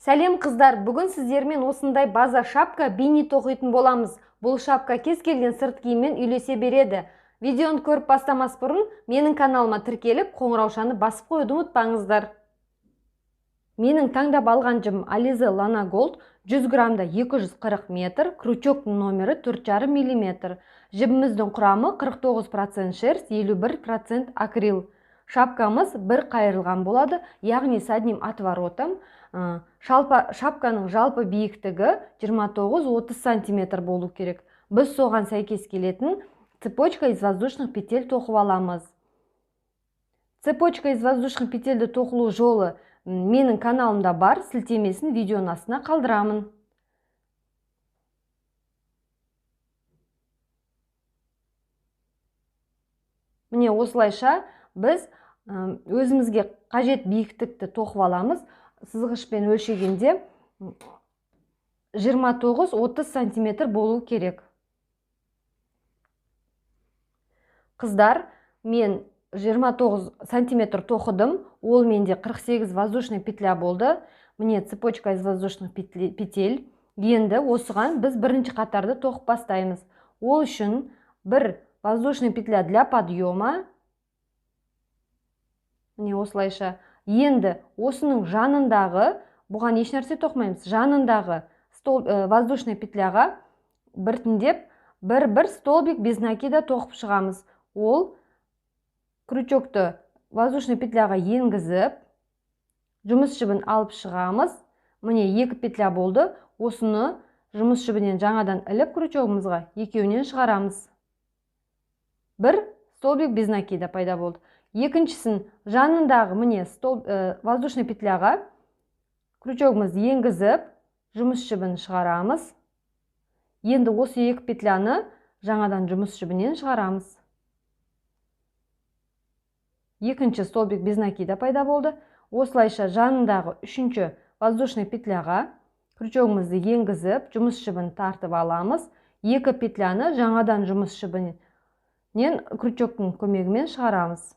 Сәлем қыздар, бүгін сіздермен осындай база шапка бини тоқитын боламыз. Бұл шапка кез келген сырт киіммен үйлесе береді. Видеоны көріп бастамас бұрын менің каналыма тіркеліп, қоңыраушаны басып қоюды ұмытпаңыздар. Менің таңдап алған жібім Alize Lana Gold 100 граммда 240 метр, крючок номері 4,5 миллиметр. Жібіміздің құрамы 49% шерсть, 51% акрил. Шапкамыз бір қайырылған болады, яғни с одним отворотом. Шапканың жалпы биіктігі 29-30 сантиметр болу керек. Біз соған сәйкес келетін цепочка из воздушных петель тоқып аламыз. Цепочка из воздушных петельді тоқылу жолы менің каналымда бар, сілтемесін видеоның астына қалдырамын. Міне осылайша біз өзімізге қажет биіктікті тоқып аламыз. Сызғышпен өлшегенде 29-30 сантиметр болу керек. Қыздар, мен 29 сантиметр тоқыдым, ол менде 48 воздушный петля болды. Міне цепочка из воздушных петель. Енді осыған біз бірінші қатарды тоқып бастаймыз. Ол үшін бір воздушный петля для подъема. Міне осылайша. Енді осының жанындағы, бұған еш нәрсе тоқымаймыз, жанындағы воздушный петляға біртіндеп бір-бір столбик без накида тоқып шығамыз. Ол крючокты воздушный петляға енгізіп, жұмыс жібін алып шығамыз. Міне екі петля болды. Осыны жұмыс жібінен жаңадан іліп крючогымызға екеуінен шығарамыз. Бір столбик без накида пайда болды. Екіншісін жанындағы міне воздушный петляға крючогымызды енгізіп, жұмыс жібін шығарамыз. Енді осы екі петляны жаңадан жұмыс жібінен шығарамыз. Екінші столбик без накида пайда болды. Осылайша жанындағы үшінші воздушный петляға крючогымызды енгізіп, жұмыс жібін тартып аламыз. Екі петляны жаңадан жұмыс жібінен крючоктың көмегімен шығарамыз.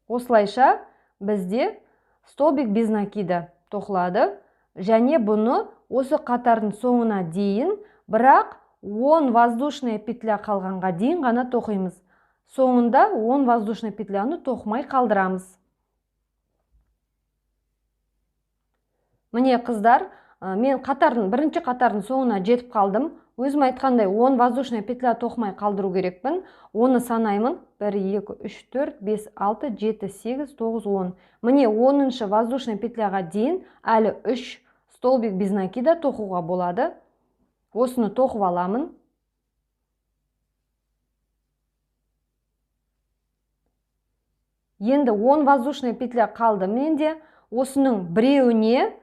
Осылайша бізде столбик без накида тоқылады. Және бұны осы қатардың соңына дейін, бірақ 10 воздушная петля қалғанға дейін ғана тоқимыз. Соңында 10 воздушный петляны тоқымай қалдырамыз. Міне қыздар, мен бірінші қатардың соңына жетіп қалдым. Өзім айтқандай 10 воздушный петля тоқымай қалдыру керекпін. Оны санаймын. 1, 2, 3, 4, 5, 6, 7, 8, 9, 10. Міне 10-шы воздушный петляға дейін әлі 3 столбик без накида тоқуға болады. Осыны тоқып аламын. Енді 10 воздушный петля қалды менде. Осының біреуіне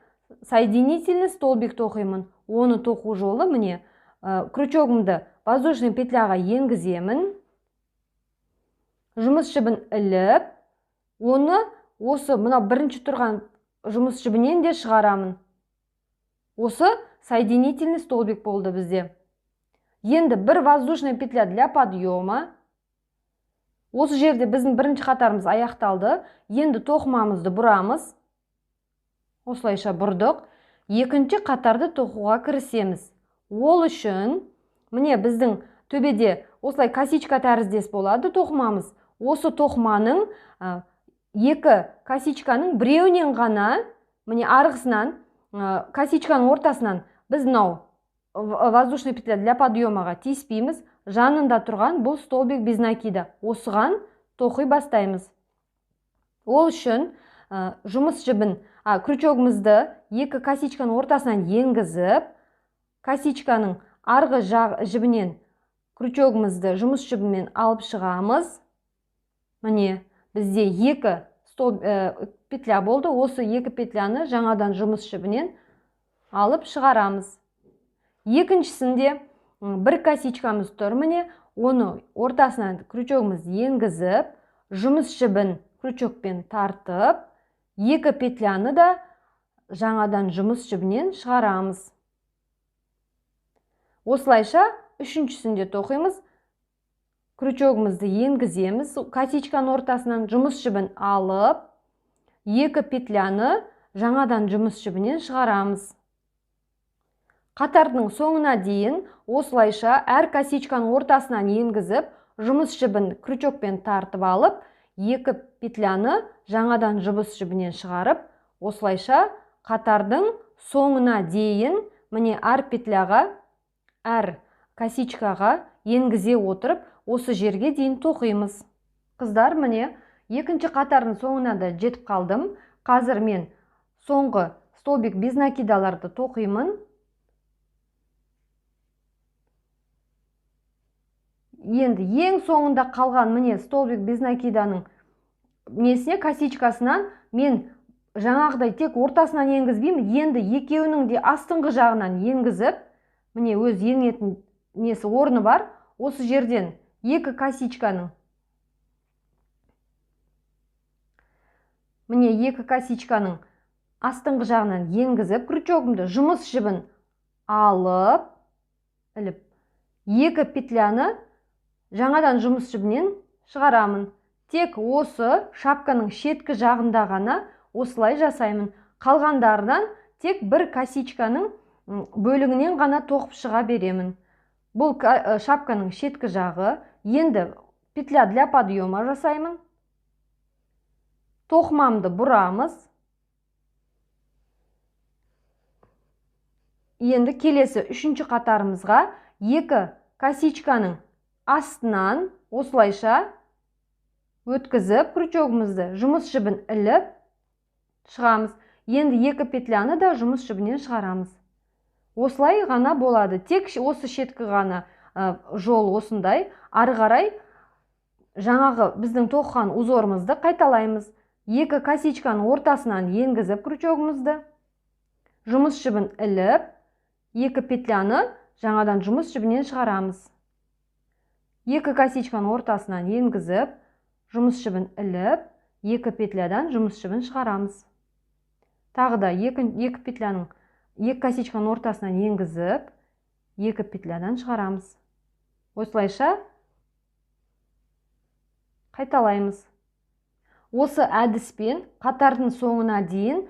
соединительный столбик тоқимын. Оны тоқу жолы міне крючогымды воздушный петляға енгіземін. Жұмыс жібін іліп, оны осы мына бірінші тұрған жұмыс жібінен де шығарамын. Осы соединительный столбик болды бізде. Енді бір воздушный петля для подъема. Осы жерде біздің бірінші қатарымыз аяқталды. Енді тоқымамызды бұрамыз. Осылайша бұрдық. Екінші қатарды тоқуға кірісеміз. Ол үшін міне біздің төбеде осылай косичка тәріздес болады тоқымамыз. Осы тоқыманың екі косичканың біреуінен ғана, міне арғысынан, косичканың ортасынан біз мынау воздушный петля для подъемаға тиіспейміз. Жанында тұрған бұл столбик без накида. Осыған тоқи бастаймыз. Ол үшін жұмыс жібін, крючогымызды екі косичканың ортасынан енгізіп, косичканың арғы жібінен крючогымызды жұмыс жібімен алып шығамыз. Міне бізде екі петля болды. Осы екі петляны жаңадан жұмыс жібінен алып шығарамыз. Екіншісінде бір косичкамыз тұр, міне оны ортасынан крючогымызды енгізіп, жұмыс жібін крючокпен тартып, екі петляны да жаңадан жұмыс жібінен шығарамыз. Осылайша үшіншісінде тоқимыз. Крючогымызды енгіземіз, косичканың ортасынан жұмыс жібін алып, екі петляны жаңадан жұмыс жібінен шығарамыз. Қатардың соңына дейін осылайша әр косичканың ортасынан енгізіп, жұмыс жібін крючокпен тартып алып, 2 петляны жаңадан жұмыс жібінен шығарып, осылайша қатардың соңына дейін міне әр петляға, әр косичкаға енгізе отырып, осы жерге дейін тоқимыз. Қыздар, міне екінші қатардың соңына да жетіп қалдым. Қазір мен соңғы столбик без накидаларды тоқимын. Енді ең соңында қалған міне столбик без накиданың несіне, косичкасынан мен жаңағыдай тек ортасынан енгізбеймін, енді екеуінің де астыңғы жағынан енгізіп, міне өз енетін несі орны бар, осы жерден екі косичканың, міне екі косичканың астыңғы жағынан енгізіп, крючогымды жұмыс жібін алып, іліп, екі петляны жаңадан жұмыс жібінен шығарамын. Тек осы шапканың шеткі жағында ғана осылай жасаймын. Қалғандарынан тек бір косичканың бөлігінен ғана тоқып шыға беремін. Бұл шапканың шеткі жағы. Енді петля для подъема жасаймын. Тоқымамды бұрамыз. Енді келесі үшінші қатарымызға екі косичканың астынан осылайша өткізіп, крючогымызды жұмыс жібін іліп шығамыз. Енді екі петляны да жұмыс жібінен шығарамыз. Осылай ғана болады. Тек осы шеткі ғана жол осындай. Ары қарай жаңағы біздің тоқыған узорымызды қайталаймыз. Екі косичканың ортасынан енгізіп крючогымызды, жұмыс жібін іліп, екі петляны жаңадан жұмыс жібінен шығарамыз. Екі косичканың ортасынан енгізіп, жұмыс жібін іліп, екі петлядан жұмыс жібін шығарамыз. Тағы да екі петляның, екі косичканың ортасынан енгізіп, екі петлядан шығарамыз. Осылайша қайталаймыз. Осы әдіспен қатардың соңына дейін,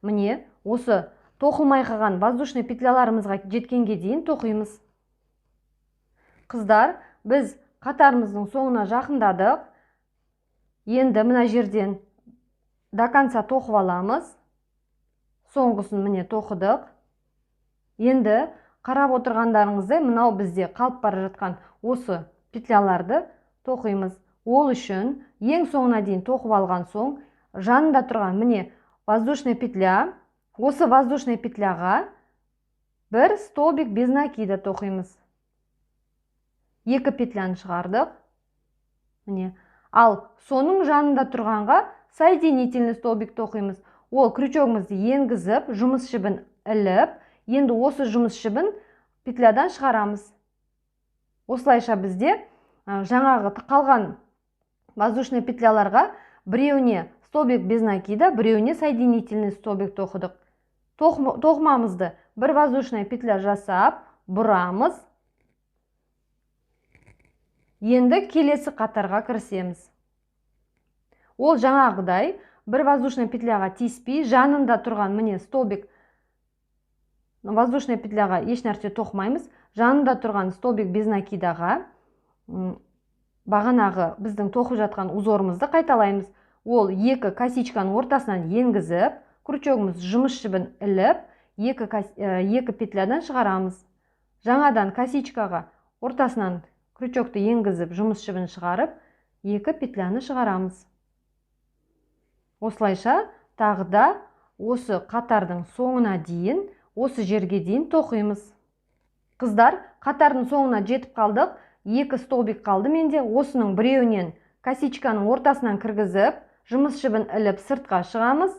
міне осы тоқылмай қалған воздушный петляларымызға жеткенге дейін тоқимыз. Қыздар, біз қатарымыздың соңына жақындадық. Енді мына жерден до конца тоқып аламыз. Соңғысын міне тоқыдық. Енді қарап отырғандарыңыздай мынау бізде қалып бара жатқан осы петляларды тоқимыз. Ол үшін ең соңына дейін тоқып алған соң жанында тұрған міне воздушный петля, осы воздушный петляға бір столбик без накида тоқимыз. Екі петляны шығардық. Міне. Ал соның жанында тұрғанға соединительный столбик тоқимыз. Ол крючогымызды енгізіп, жұмыс жібін іліп, енді осы жұмыс жібін петлядан шығарамыз. Осылайша бізде жаңағы қалған воздушный петляларға біреуіне столбик без накида, біреуіне соединительный столбик тоқыдық. Тоқымамызды бір воздушный петля жасап, бұрамыз. Енді келесі қатарға кірісеміз. Ол жаңағыдай бір воздушный петляға тиіспей, жанында тұрған міне столбик, воздушный петляға еш нәрсе тоқымаймыз. Жанында тұрған столбик без накидаға бағанағы біздің тоқып жатқан узорымызды қайталаймыз. Ол екі косичканың ортасынан енгізіп, крючогымыз жұмыс жібін іліп, екі петлядан шығарамыз. Жаңадан косичкаға ортасынан крючокты енгізіп, жұмыс жібін шығарып, екі петляны шығарамыз. Осылайша тағы да осы қатардың соңына дейін, осы жерге дейін тоқимыз. Қыздар, қатардың соңына жетіп қалдық. Екі столбик қалды менде. Осының біреуінен косичканың ортасынан кіргізіп, жұмыс жібін іліп сыртқа шығамыз.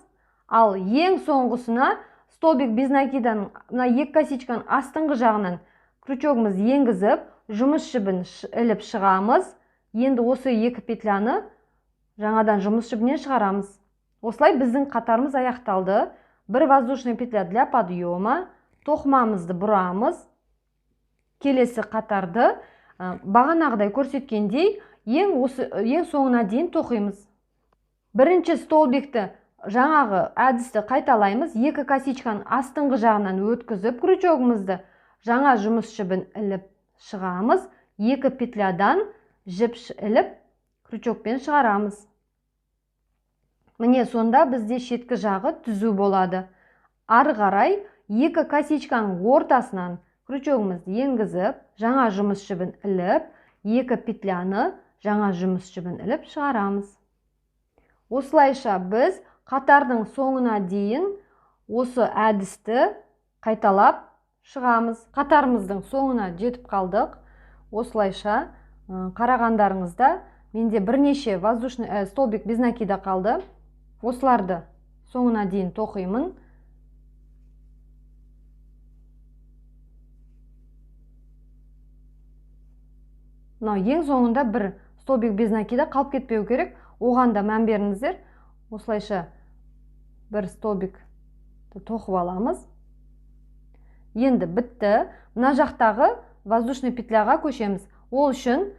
Ал ең соңғысына столбик без накиданың мына екі косичканың астыңғы жағынан крючогымызды енгізіп, жұмыс жібін іліп шығамыз. Енді осы екі петляны жаңадан жұмыс жібінен шығарамыз. Осылай біздің қатарымыз аяқталды. Бір воздушный петля для подъема, тоқымамызды бұрамыз. Келесі қатарды бағанағыдай көрсеткендей ең соңына дейін тоқимыз. Бірінші столбикті Жаңағы әдісті қайталаймыз. Екі косичканың астыңғы жағынан өткізіп крючогымызды жаңа жұмыс жібін іліп шығамыз. Екі петлядан жіп іліп крючокпен шығарамыз. Міне, сонда бізде шеткі жағы түзу болады. Ары қарай екі косичканың ортасынан крючогымызды енгізіп, жаңа жұмыс жібін іліп, екі петляны жаңа жұмыс жібін іліп шығарамыз. Осылайша біз қатардың соңына дейін осы әдісті қайталап шығамыз. Қатарымыздың соңына жетіп қалдық. Осылайша қарағандарыңызда менде бірнеше воздушный столбик без накида қалды. Осыларды соңына дейін тоқимын. Мынау ең соңында бір столбик без накида қалып кетпеу керек. Оған да мән беріңіздер. Осылайша бір столбик тоқып аламыз. Енді бітті. Мына жақтағы воздушный петляға көшеміз. Ол үшін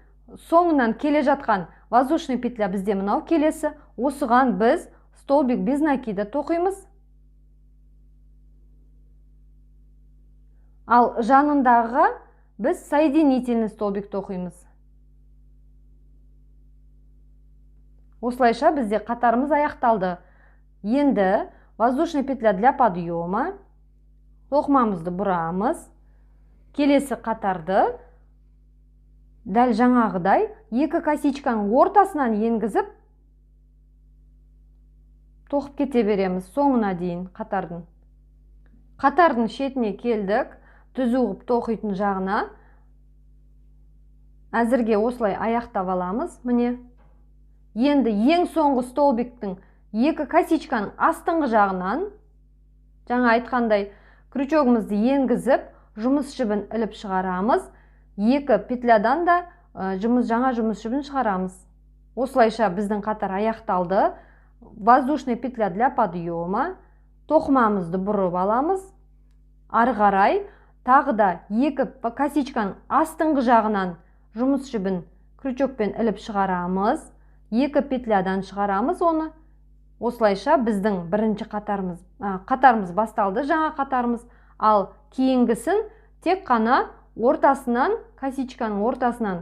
соңынан келе жатқан воздушный петля бізде мынау келесі. Осыған біз столбик без накида тоқимыз. Ал жанындағыға біз соединительный столбик тоқимыз. Осылайша бізде қатарымыз аяқталды. Енді воздушный петля для подъема. Тоқымамызды бұрамыз. Келесі қатарды дәл жаңағыдай екі косичканың ортасынан енгізіп тоқып кете береміз соңына дейін қатардың. Қатардың шетіне келдік. Түзу қып тоқитын жағына әзірге осылай аяқтап аламыз. Міне. Енді ең соңғы столбиктің екі косичканың астыңғы жағынан жаңа айтқандай крючогымызды енгізіп жұмыс жібін іліп шығарамыз. Екі петлядан да жаңа жұмыс жібін шығарамыз. Осылайша біздің қатар аяқталды. Воздушный петля для подъема. Тоқымамызды бұрып аламыз. Ары қарай тағы да екі косичканың астыңғы жағынан жұмыс жібін крючокпен іліп шығарамыз. Екі петлядан шығарамыз оны. Осылайша біздің бірінші қатарымыз басталды, жаңа қатарымыз. Ал кейінгісін тек қана ортасынан, косичканың ортасынан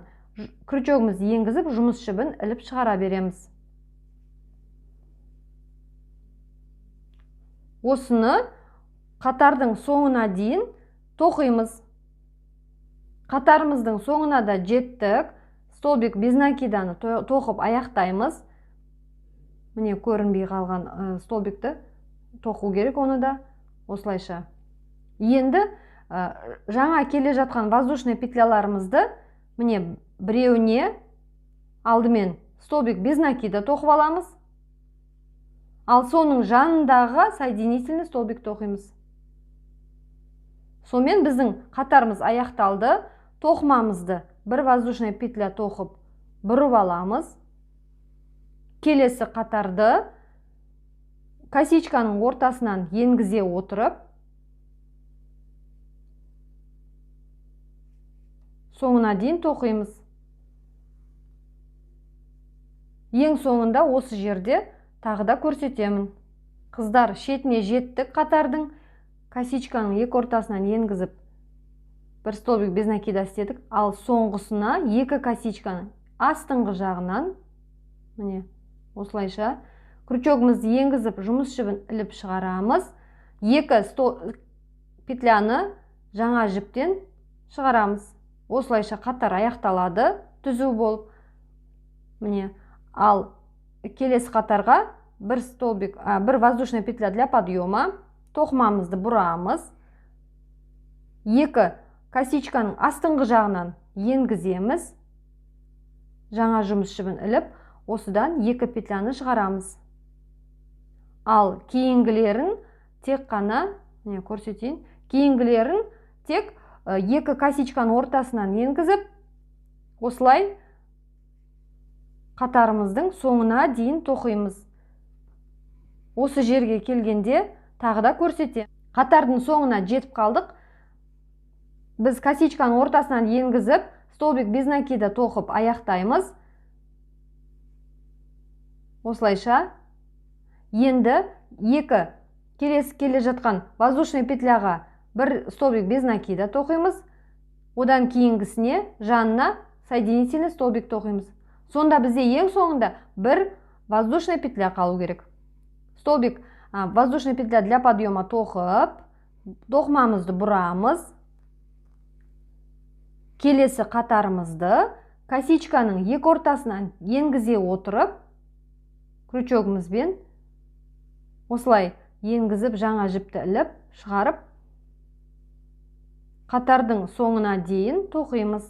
крючогымызды енгізіп, жұмыс жібін іліп шығара береміз. Осыны қатардың соңына дейін тоқимыз. Қатарымыздың соңына да жеттік. Столбик без накиданы тоқып аяқтаймыз. Міне, көрінбей қалған столбикті тоқу керек оны да осылайша. Енді жаңа келе жатқан воздушный петляларымызды міне біреуіне алдымен столбик без накида тоқып аламыз. Ал соның жанындағы соединительный столбик тоқимыз. Сонымен біздің қатарымыз аяқталды. Тоқымамызды бір воздушный петля тоқып бұрып аламыз. Келесі қатарды косичканың ортасынан енгізе отырып соңына дейін тоқимыз. Ең соңында осы жерде тағы да көрсетемін. Қыздар, шетіне жеттік қатардың. Косичканың екі ортасынан енгізіп бір столбик без накида істедік. Ал соңғысына екі косичканың астыңғы жағынан міне осылайша крючогымызды енгізіп жұмыс жібін іліп шығарамыз. Екі петляны жаңа жіптен шығарамыз. Осылайша қатар аяқталады түзу болып. Міне, ал келесі қатарға бір столбик, бір воздушная петля для подъема. Тоқымамызды бұрамыз. Екі косичканың астыңғы жағынан енгіземіз. Жаңа жұмыс жібін іліп, осыдан екі петляны шығарамыз. Ал кейінгілерін тек қана, міне көрсетейін, кейінгілерін тек екі косичканың ортасынан енгізіп, осылай қатарымыздың соңына дейін тоқимыз. Осы жерге келгенде тағы да көрсетемін. Қатардың соңына жетіп қалдық. Біз косичканың ортасынан енгізіп, столбик без накида тоқып аяқтаймыз. Осылайша. Енді екі келесі келе жатқан воздушный петляға бір столбик без накида тоқимыз. Одан кейінгісіне жанына соединительный столбик тоқимыз. Сонда бізде ең соңында бір воздушный петля қалу керек. Столбик воздушный петля для подъема тоқып, тоқымамызды бұрамыз. Келесі қатарымызды косичканың екі ортасынан енгізе отырып, крючогымызбен осылай енгізіп, жаңа жіпті іліп, шығарып, қатардың соңына дейін тоқимыз.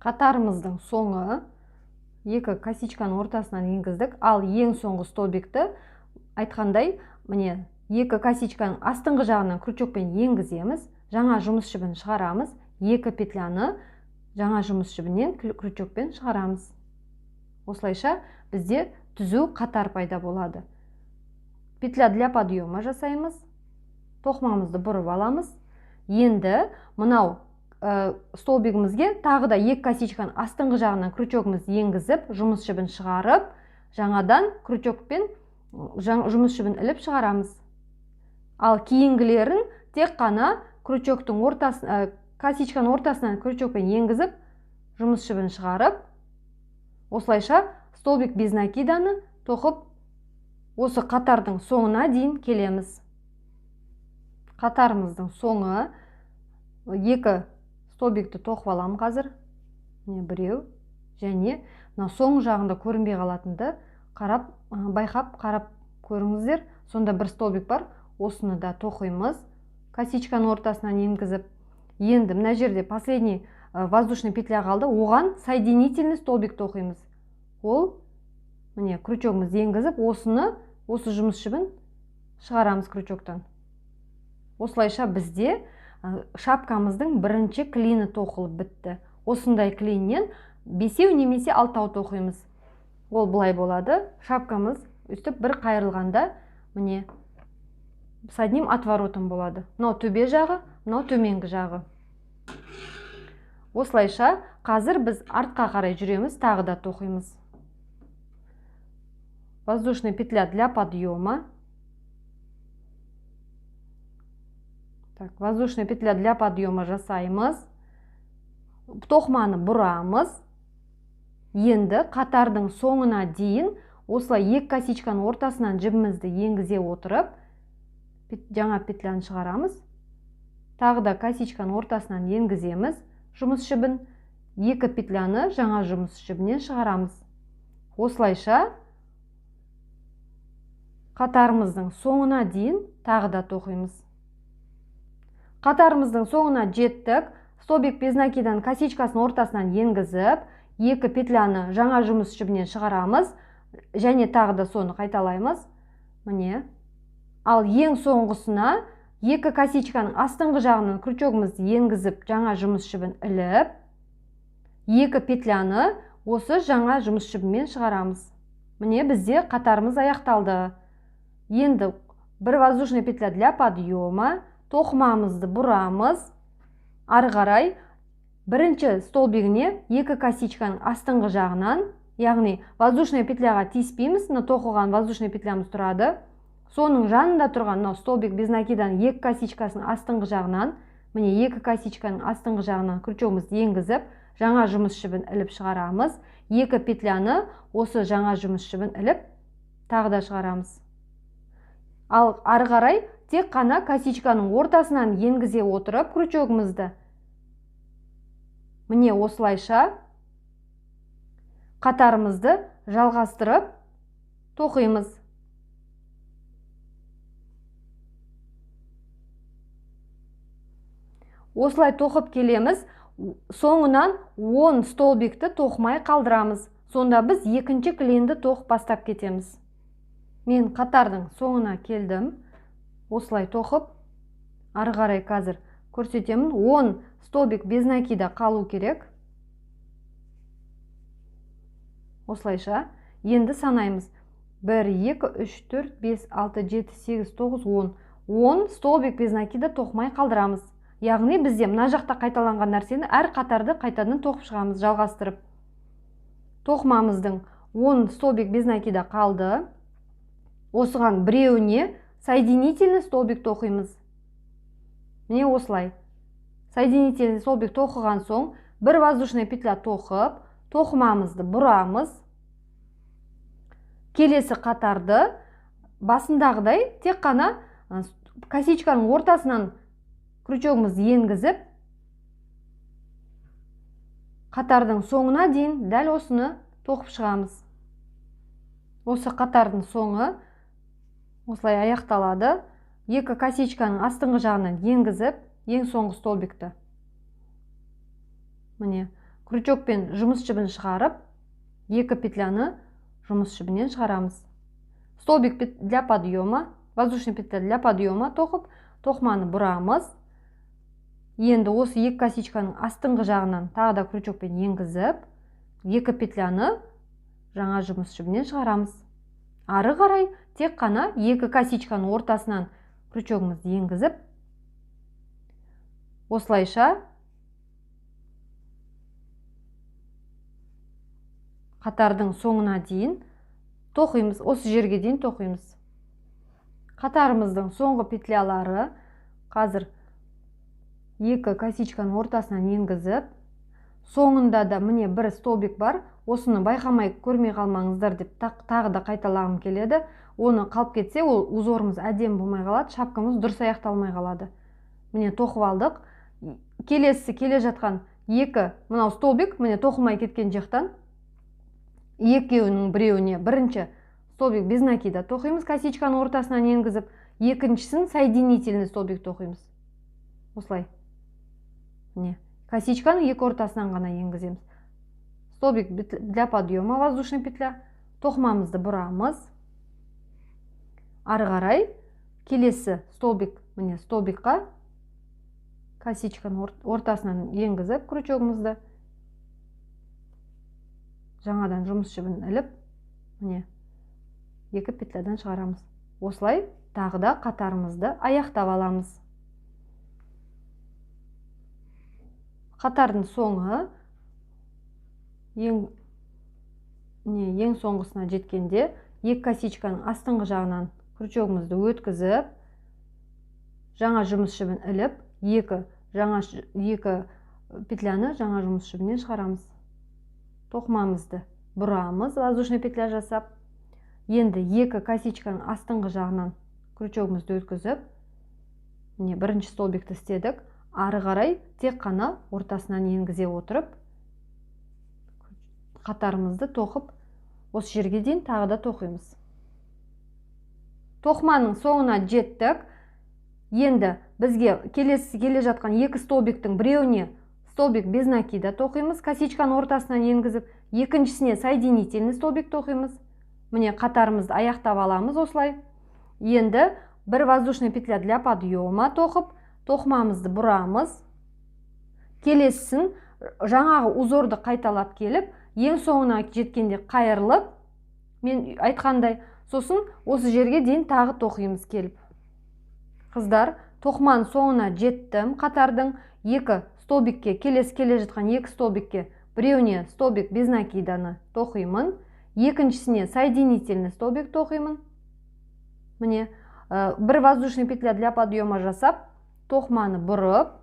Қатарымыздың соңы екі косичканың ортасынан енгіздік, ал ең соңғы столбикті айтқандай, міне екі косичканың астыңғы жағынан крючокпен енгіземіз, жаңа жұмыс жібін шығарамыз, екі петляны жаңа жұмыс жібінен крючокпен шығарамыз. Осылайша бізде түзу қатар пайда болады. Петля для подъема жасаймыз. Тоқымамызды бұрып аламыз. Енді мынау столбигімізге тағы да екі косичканың астыңғы жағынан крючогымызды енгізіп, жұмыс жібін шығарып, жаңадан крючокпен жұмыс жібін іліп шығарамыз. Ал кейінгілерін тек қана крючоктың ортасын, косичканың ортасынан крючокпен енгізіп, жұмыс жібін шығарып, осылайша столбик без накиданы тоқып, осы қатардың соңына дейін келеміз. Қатарымыздың соңы екі столбикті тоқып аламын қазір. Міне біреу, және мына соң жағында көрінбей қалатынды қарап, байқап, қарап көріңіздер. Сонда бір столбик бар, осыны да тоқимыз. Косичканың ортасынан енгізіп. Енді мына жерде последний воздушный петля қалды, оған соединительный столбик тоқимыз. Ол міне крючогымызды енгізіп, осыны, осы жұмыс жібін шығарамыз крючоктан. Осылайша бізде шапкамыздың бірінші клині тоқылып бітті. Осындай клиннен 5 немесе 6 тоқимыз. Ол былай болады. Шапкамыз өстіп бір қайырылғанда міне с одним отворотом болады. Мынау төбе жағы, мынау төменгі жағы. Осылайша қазір біз артқа қарай жүреміз, тағы да тоқимыз. Воздушная петля для подъема. Так, воздушная петля для подъема жасаймыз. Тоқыманы бұрамыз. Енді қатардың соңына дейін осылай екі косичканың ортасынан жібімізді енгізе отырып, жаңа петляны шығарамыз. Тағы да косичканың ортасынан енгіземіз жұмыс жібін. Екі петляны жаңа жұмыс жібінен шығарамыз. Осылайша қатарымыздың соңына дейін тағы да тоқимыз. Қатарымыздың соңына жеттік. Столбик без накидан косичкасының ортасынан енгізіп, екі петляны жаңа жұмыс жібінен шығарамыз. Және тағы да соны қайталаймыз. Міне. Ал ең соңғысына екі косичканың астыңғы жағынан крючогымызды енгізіп, жаңа жұмыс жібін іліп, екі петляны осы жаңа жұмыс жібімен шығарамыз. Міне бізде қатарымыз аяқталды. Енді бір воздушная петля для подъема, тоқымамызды бұрамыз. Ары қарай бірінші столбигіне екі косичканың астыңғы жағынан, яғни воздушная петляға тиіспейміз, мына тоқылған воздушная петлямыз тұрады. Соның жанында тұрған мынау столбик без накидан екі косичкасының астыңғы жағынан, міне екі косичканың астыңғы жағынан крючогымызды енгізіп, жаңа жұмыс жібін іліп шығарамыз. Екі петляны осы жаңа жұмыс жібін іліп тағы да шығарамыз. Ал ары қарай тек қана косичканың ортасынан енгізе отырып крючогымызды міне осылайша қатарымызды жалғастырып тоқимыз. Осылай тоқып келеміз. Соңынан 10 столбикті тоқымай қалдырамыз. Сонда біз екінші клинді тоқып бастап кетеміз. Мен қатардың соңына келдім. Осылай тоқып, ары қарай қазір көрсетемін. 10 столбик без накида қалу керек. Осылайша. Енді санаймыз. 1, 2, 3, 4, 5, 6, 7, 8, 9, 10. 10 столбик без накида тоқымай қалдырамыз. Яғни бізде мына жақта қайталанған нәрсені әр қатарды қайтадан тоқып шығамыз, жалғастырып. Тоқымамыздың 10 столбик без накида қалды. Осыған біреуіне соединительный столбик тоқимыз. Міне осылай. Соединительный столбик тоқыған соң бір воздушная петля тоқып, тоқымамызды бұрамыз. Келесі қатарды басындағыдай тек қана косичканың ортасынан крючогымызды енгізіп, қатардың соңына дейін дәл осыны тоқып шығамыз. Осы қатардың соңы осылай аяқталады. Екі косичканың астыңғы жағынан енгізіп, ең соңғы столбикті міне крючокпен жұмыс жібін шығарып, екі петляны жұмыс жібінен шығарамыз. Столбик для подъема, воздушный петля для подъема тоқып, тоқманы бұрамыз. Енді осы екі косичканың астыңғы жағынан тағы да крючокпен енгізіп, екі петляны жаңа жұмыс жібінен шығарамыз. Ары қарай тек қана екі косичканың ортасынан крючогымызды енгізіп, осылайша қатардың соңына дейін тоқимыз, осы жерге дейін тоқимыз. Қатарымыздың соңғы петлялары қазір екі косичканың ортасынан енгізіп, соңында да міне бір столбик бар, осыны байқамай көрмей қалмаңыздар деп тағы да қайталағым келеді. Оны қалып кетсе, ол узорымыз әдемі болмай қалады, шапкамыз дұрыс аяқталмай қалады. Міне тоқып алдық. Келесі келе жатқан екі мынау столбик, міне тоқылмай кеткен жақтан екеуінің біреуіне бірінші столбик без накида тоқимыз, косичканың ортасынан енгізіп, екіншісін соединительный столбик тоқимыз. Осылай. Міне косичканың екі ортасынан ғана енгіземіз. Столбик для подъема, воздушный петля. Тоқымамызды бұрамыз. Ары қарай келесі столбик, міне столбикқа косичканың ортасынан енгізіп крючогымызды жаңадан жұмыс жібін іліп, міне екі петлядан шығарамыз. Осылай тағы да қатарымызды аяқтап аламыз. Қатардың соңы ең соңғысына жеткенде екі косичканың астыңғы жағынан крючогымызды өткізіп, жаңа жұмыс жібін іліп, екі петляны жаңа жұмыс жібінен шығарамыз. Тоқымамызды бұрамыз, воздушный петля жасап. Енді екі косичканың астыңғы жағынан крючогымызды өткізіп, міне бірінші столбикті істедік. Ары қарай тек қана ортасынан енгізе отырып, қатарымызды тоқып, осы жерге дейін тағы да тоқимыз. Тоқыманың соңына жеттік. Енді бізге келесі келе жатқан екі столбиктің біреуіне столбик без накида тоқимыз, косичканың ортасынан енгізіп, екіншісіне соединительный столбик тоқимыз. Міне қатарымызды аяқтап аламыз осылай. Енді бір воздушный петля для подъема тоқып, тоқымамызды бұрамыз. Келесісін жаңағы узорды қайталап келіп, ең соңына жеткенде қайырылып, мен айтқандай, сосын осы жерге дейін тағы тоқимыз келіп. Қыздар, тоқыманың соңына жеттім. Қатардың екі столбикке, келесі келе жатқан екі столбикке біреуіне столбик без накиданы тоқимын, екіншісіне соединительный столбик тоқимын. Міне бір воздушный петля для подъема жасап, тоқыманы бұрып,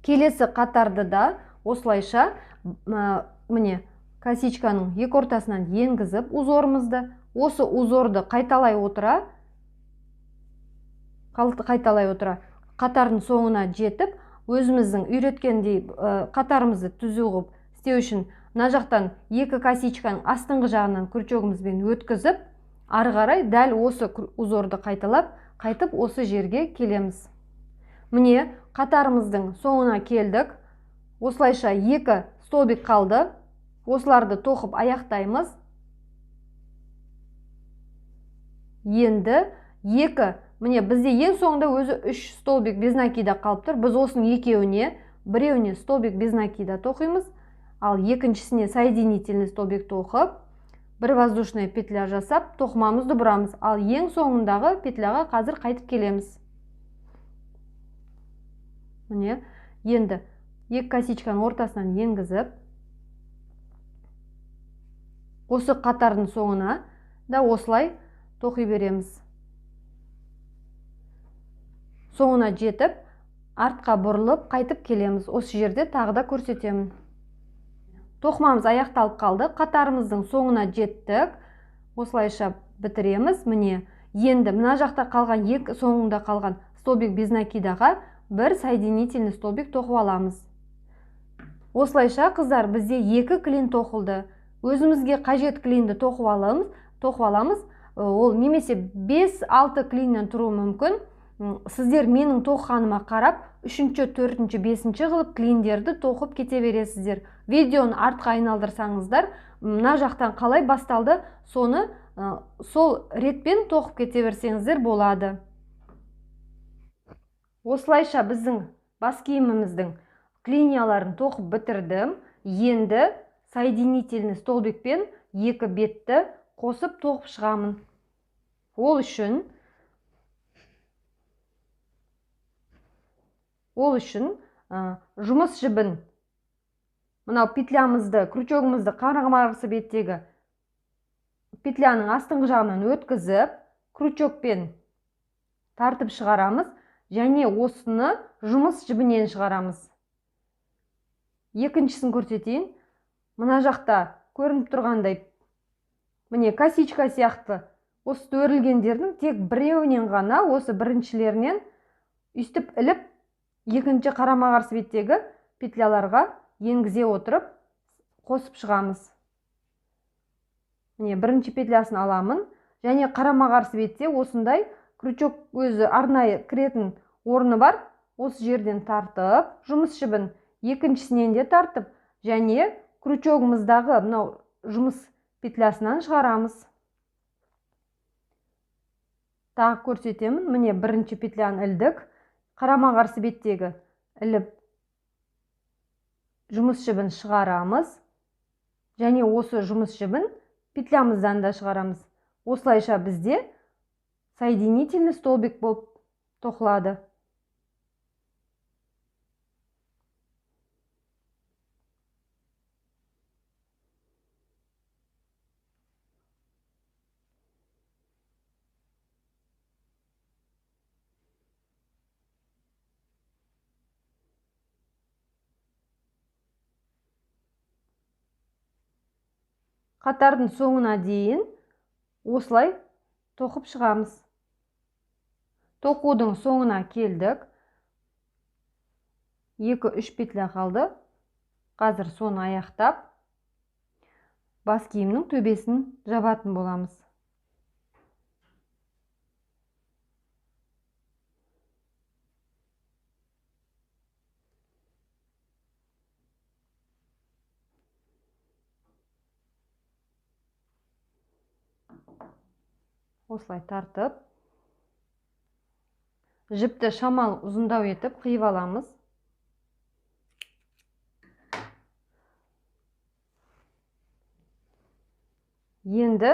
келесі қатарды да осылайша міне косичканың екі ортасынан енгізіп узорымызды, осы узорды қайталай отыра қатардың соңына жетіп, өзіміздің үйреткендей қатарымызды түзу қылып істеу үшін мына жақтан екі косичканың астыңғы жағынан крючогымызбен өткізіп, ары қарай дәл осы узорды қайталап, қайтып осы жерге келеміз. Міне қатарымыздың соңына келдік. Осылайша екі столбик қалды. Осыларды тоқып аяқтаймыз. Енді екі, міне бізде ең соңында өзі 3 столбик без накида қалып тұр. Біз осының екеуіне, біреуіне столбик без накида тоқимыз, ал екіншісіне соединительный столбик тоқып, бір воздушная петля жасап, тоқымамызды бұрамыз. Ал ең соңындағы петляға қазір қайтып келеміз. Міне, енді екі косичканың ортасынан енгізіп, Осы қатардың соңына да осылай тоқи береміз. Соңына жетіп, артқа бұрылып қайтып келеміз. Осы жерде тағы да көрсетемін. Тоқымамыз аяқталып қалды. Қатарымыздың соңына жеттік. Осылайша бітіреміз. Міне, енді мына жақта қалған екі соңында қалған столбик без накидаға бір соединительный столбик тоқып аламыз. Осылайша, қыздар, бізде екі клин тоқылды. Өзімізге қажет клинді тоқып аламыз. Ол немесе 5-6 клиннен тұруы мүмкін. Сіздер менің тоқығаныма қарап, 3-ші, 4-ші, 5-ші қылып клиндерді тоқып кете бересіздер. Видеоны артқа айналдырсаңыздар, мына жақтан қалай басталды, соны сол ретпен тоқып кете берсеңіздер болады. Осылайша біздің бас киіміміздің клинияларын тоқып бітірдім. Енді соединительный столбикпен екі бетті қосып тоқып шығамын. Ол үшін жұмыс жібін, мынау петлямызды, крючогымызды қарама-қарсы беттегі петляның астыңғы жағынан өткізіп, крючокпен тартып шығарамыз және осыны жұмыс жібінен шығарамыз. Екіншісін көрсетейін. Мына жақта көрініп тұрғандай, міне косичка сияқты осы өрілгендердің тек біреуінен ғана, осы біріншілерінен үстіп іліп, екінші қарама-қарсы беттегі петляларға енгізе отырып қосып шығамыз. Міне, бірінші петлясын аламын және қарама-қарсы бетте осындай крючок өзі арнайы кіретін орны бар. Осы жерден тартып, жұмыс жібін екіншісінен де тартып және крючогымыздағы мынау жұмыс петлясынан шығарамыз. Тағы көрсетемін. Міне, бірінші петляны ілдік. Қарама-қарсы беттегі іліп жұмыс жібін шығарамыз және осы жұмыс жібін петлямыздан да шығарамыз. Осылайша бізде соединительный столбик болып тоқылады. Қатардың соңына дейін осылай тоқып шығамыз. Тоқудың соңына келдік. 2-3 петля қалды. Қазір соны аяқтап, бас киімнің төбесін жабатын боламыз. Осылай тартып, жіпті шамал ұзындау етіп қиып аламыз. Енді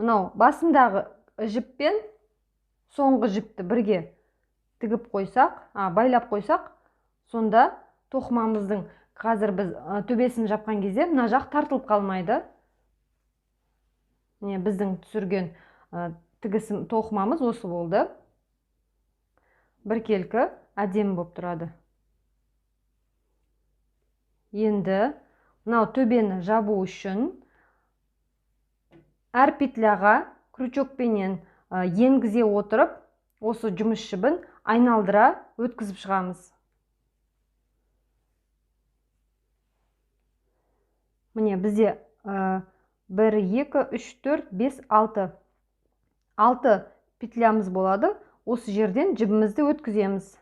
мынау басындағы жіппен соңғы жіпті бірге тігіп қойсақ, байлап қойсақ, сонда тоқымамыздың қазір біз төбесін жапқан кезде мына жақ тартылып қалмайды. Міне, біздің түсірген тігісім тоқымамыз осы болды. Біркелкі әдемі болып тұрады. Енді мынау төбені жабу үшін әр петляға крючокпенен енгізе отырып, осы жұмыс жібін айналдыра өткізіп шығамыз. Міне, бізде 1, 2, 3, 4, 5, 6. 6 петлямыз болады. Осы жерден жібімізді өткіземіз.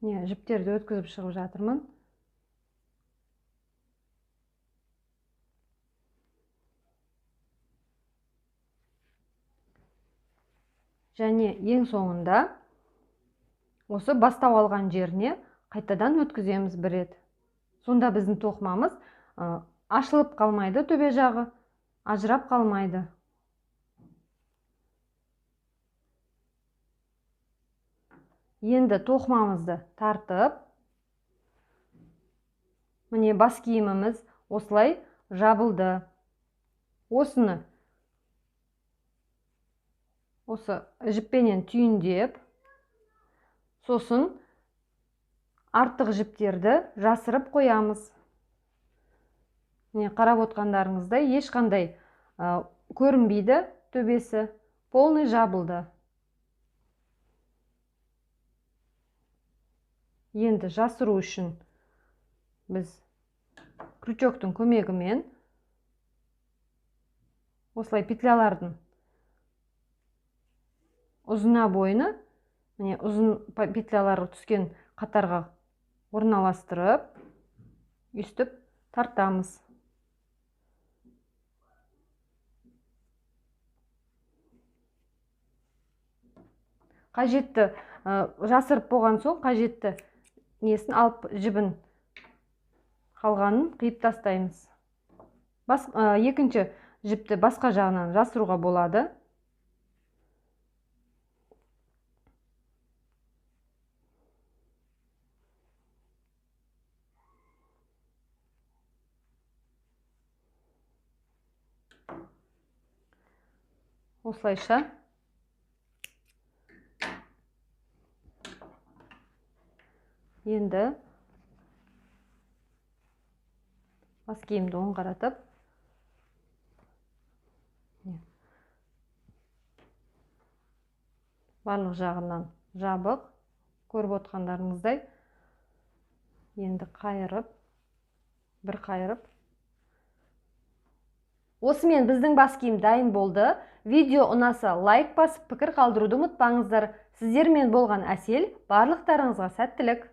Міне, жіптерді өткізіп шығып жатырмын. Және ең соңында осы бастау алған жеріне қайтадан өткіземіз бір рет. Сонда біздің тоқымамыз ашылып қалмайды, төбе жағы ажырап қалмайды. Енді тоқымамызды тартып, міне бас киіміміз осылай жабылды. Осыны осы жіппенен түйіндеп, сосын артық жіптерді жасырып қоямыз. Міне қарап отқандарыңыздай ешқандай көрінбейді, төбесі полный жабылды. Енді жасыру үшін біз крючоктың көмегімен осылай петлялардың ұзына бойына, міне ұзын петлялары түскен қатарға орналастырып, өйстіп тартамыз. Қажетті жасырып болған соң қажетті несін алып, жібін қалғанын қиып тастаймыз. Екінші жіпті басқа жағынан жасыруға болады. Осылайша енді бас киімді оң қаратып, барлық жағынан жабық, көріп отқандарыңыздай. Енді қайырып, бір қайырып. Осымен біздің бас киім дайын болды. Видео ұнаса лайк басып, пікір қалдыруды ұмытпаңыздар. Сіздермен болған Әсел, барлықтарыңызға сәттілік.